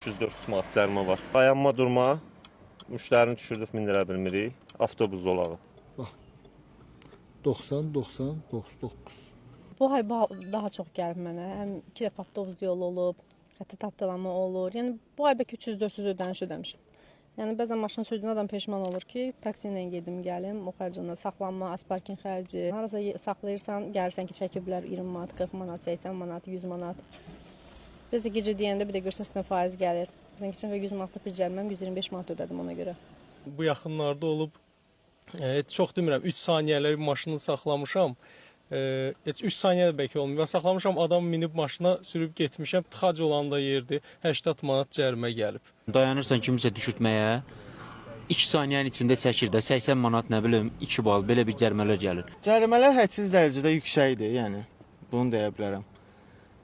300-400 manat cərimə var. Dayanma durma, müştərini düşürdük, mindirə bilmirik. Avtobus zolağı. Bax, 90, 90, 99. Bu ay daha çox gəlib mənə. Həm 2 dəfə avtobus yolu olub, hətta tapdalama olur. Yəni bu ay bəlkə 300-400 ödəniş ödəmişəm. Yəni bəzən maşın sürdüyün adam peşman olur ki, taksi ilə gedim, gəlim, o xərci ona saxlanma, asparkin xərci. Harasa saxlayırsan, gəlirsən ki, çəkiblər 20 manat, 40 manat, 80 manat, 100 manat. Biz də gecə ödəyəndə bir də görürsən üstünə faiz gəlir. Məsələn, keçən dəfə 100 manatlıq bir cəriməm, 125 manat ödədim ona görə. Bu yaxınlarda olub, heç çox demirəm, 3 saniyəlik maşını saxlamışam. Heç 3 saniyə də bəlkə olmuyor. Saxlamışam, adam minib maşına sürüb getmişəm. Tıxac olan da yerdir, 80 manat cərimə gəlib. Dayanırsan kimisə düşürtməyə, 2 saniyənin içində çəkir də 80 manat, nə bilim, 2 bal, belə bir cərimələr gəlir. Cərimələr hədsiz dərəcədə yüksəkdir, yəni bunu deyə bilərəm.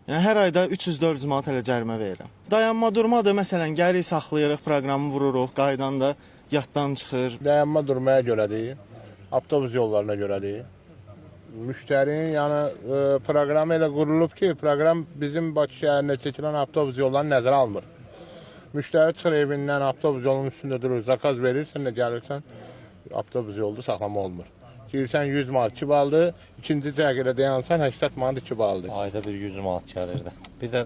Yəni hər ayda 300-400 manat elə cərimə verirəm. Dayanma durmadır, məsələn, gəlirik, saxlayırıq, proqramı vururuq, qayıdan da yaddan çıxır. Dayanma durmaya görədir, avtobus yollarına görədir. Müştərinin yəni proqramı elə qurulub ki, proqram bizim Bakı şəhərində çəkilən avtobus yollarını nəzərə almır. Müştəri çıxır evindən, avtobus yolunun üstündə durur, zakaz verirsən də gəlirsən, avtobus yolda saxlama olmur. Girsən 100 manat 2 baldır, ikinci cəqilə dayansan 80 manat 2 baldır. Ayda bir 100 manat gəlirdi. Bir də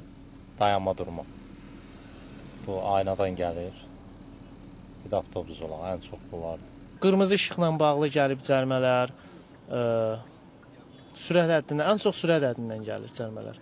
dayanma durma. Bu aynadan gəlir. Bir də avtobus olan ən çox bunlardır. Qırmızı işıqla bağlı gəlib cərimələr, sürət həddindən, ən çox sürət həddindən gəlir cərimələr.